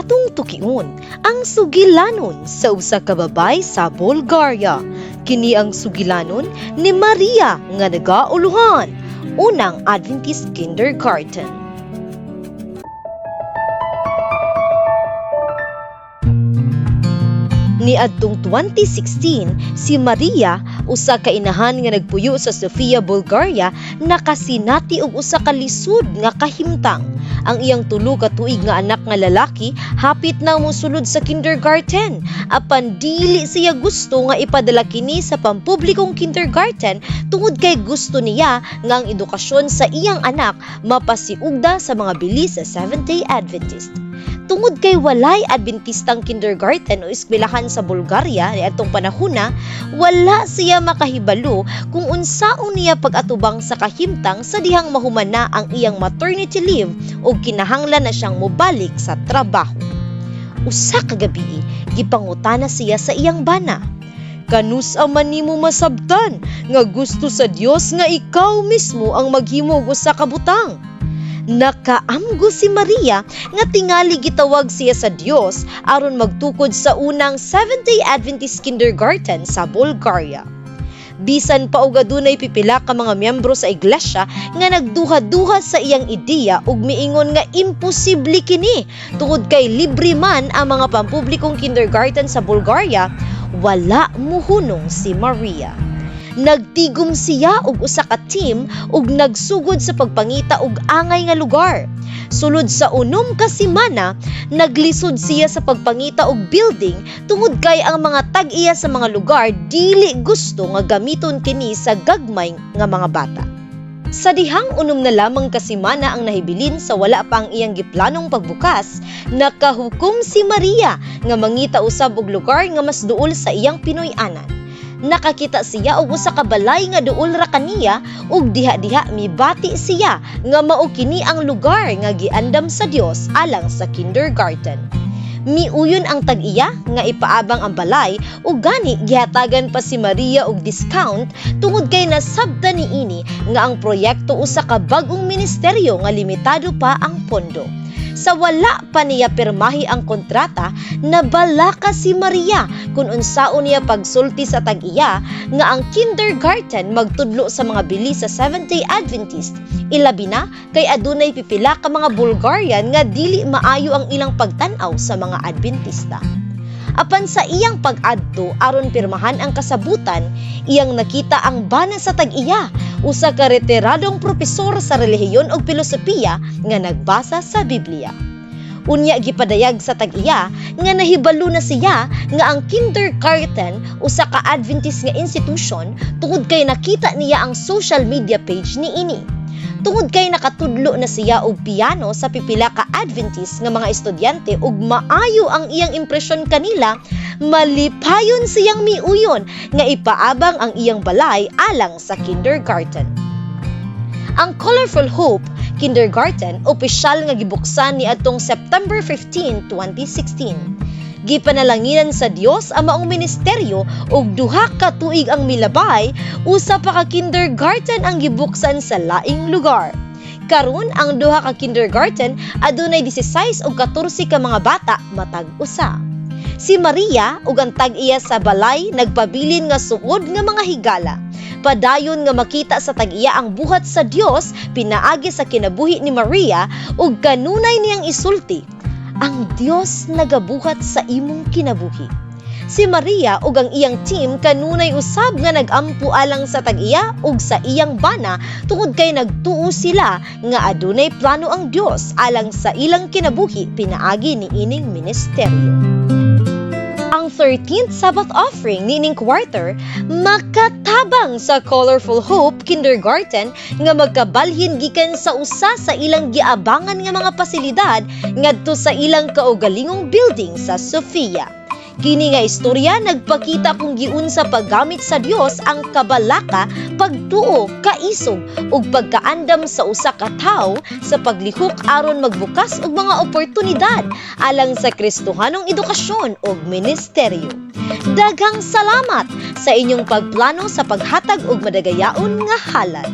Atong tukion ang sugilanon sa usa ka babay sa Bulgaria. Kini ang sugilanon ni Maria nga nagauluhan, unang Adventist Kindergarten. Niadtong 2016, si Maria, usa ka inahan nga nagpuyo sa Sofia, Bulgaria, nakasinati og usa ka lisod nga kahimtang. Ang iyang 3 ka tuig nga anak nga lalaki hapit na mosulod sa kindergarten. Apan dili siya gusto nga ipadala kini sa pampublikong kindergarten tungod kay gusto niya nga ang edukasyon sa iyang anak mapasiugda sa mga bili sa Seventh-day Adventist. Tungod kay walay Adventistang kindergarten o eskwelahan sa Bulgaria niadtong panahona, wala siya makahibalo kung unsaon niya pag-atubang sa kahimtang sa dihang mahuman na ang iyang maternity leave ug kinahanglan na siyang mobalik sa trabaho. Usa ka gabii, gipangutana siya sa iyang bana. "Kanus-a man nimo masabtan nga gusto sa Dios nga ikaw mismo ang maghimo og usa ka butang?" Nakaamgo si Maria nga tingali gitawag siya sa Dios aron magtukod sa unang Seventh-day Adventist Kindergarten sa Bulgaria. Bisan pa og adunay pipila ka mga miyembro sa iglesia nga nagduha-duha sa iyang ideya ug miingon nga imposible kini tungod kay libre man ang mga pampublikong kindergarten sa Bulgaria, wala muhunong si Maria. Nagtigom siya og usa ka team ug nagsugod sa pagpangita og angay nga lugar. Sulod sa 6 ka semana, naglisod siya sa pagpangita og building tungod kay ang mga tag-iya sa mga lugar dili gusto nga gamiton kini sa gagmay nga mga bata. Sa dihang 6 na lamang ka semana ang nahibilin sa wala pa ang iyang giplanong pagbukas, nakahukom si Maria nga mangita usab og lugar nga mas duol sa iyang Pinoy-anan. Nakakita siya og usa ka balay nga duol ra kaniya ug diha-diha mibati siya nga mao kini ang lugar nga giandam sa Dios alang sa kindergarten. Miuyon ang tag-iya nga ipaabang ang balay ug gani gihatagan pa si Maria og discount tungod kay nasabtan niini nga ang proyekto usa ka bag-ong ministeryo nga limitado pa ang pondo. Sa wala pa niya pirmahi ang kontrata, nabalaka si Maria kung unsaon niya pagsulti sa tag-iya nga ang kindergarten magtudlo sa mga bili sa Seventh-day Adventist. Ilabi na kay adunay pipila ka mga Bulgarian nga dili maayo ang ilang pagtan-aw sa mga Adventista. Apan sa iyang pag-adto aron pirmahan ang kasabutan, iyang nakita ang bana sa tag-iya, usa ka retiradong propesor sa relihiyon ug pilosopiya nga nagbasa sa Biblia. Unya gipadayag sa tag-iya nga nahibalo na siya nga ang kindergarten usa ka Adventist nga institution tungod kay nakita niya ang social media page niini. Tungod kay nakatudlo na siya og piano sa pipila ka Adventist nga mga estudyante ug maayo ang iyang impresyon kanila, malipayon siyang miuyon nga ipaabang ang iyang balay alang sa kindergarten. Ang Colorful Hope Kindergarten opisyal nga gibuksan niadtong September 15, 2016. Gipanalanginan sa Dios ang maong ministeryo ug 2 ka tuig ang milabay, usa pa ka kindergarten ang gibuksan sa laing lugar. Karon ang duha ka kindergarten adunay 16 ug 14 ka mga bata matag usa. Si Maria ug ang tag-iya sa balay nagpabilin nga suod nga mga higala. Padayon nga makita sa tag-iya ang buhat sa Dios pinaagi sa kinabuhi ni Maria ug kanunay niyang isulti, "Ang Dios nagabuhat sa imong kinabuhi." Si Maria ug ang iyang team kanunay usab nga nag-ampo alang sa tag-iya ug sa iyang bana tungod kay nagtuo sila nga adunay plano ang Dios alang sa ilang kinabuhi pinaagi niining ministeryo. Ang 13th Sabbath offering niining quarter makatabang sa Colorful Hope Kindergarten nga magkabalhin gikan sa usa sa ilang giabangan nga mga pasilidad ngadto sa ilang kaugalingong building sa Sofia. Kini nga istorya nagpakita kung giunsa paggamit sa Dios ang kabalaka, pagtuo, kaisog ug pagkaandam sa usa ka tawo sa paglihok aron magbukas og mga oportunidad alang sa Kristohanong edukasyon ug ministeryo. Daghang salamat sa inyong pagplano sa paghatag og madagayaon nga halad.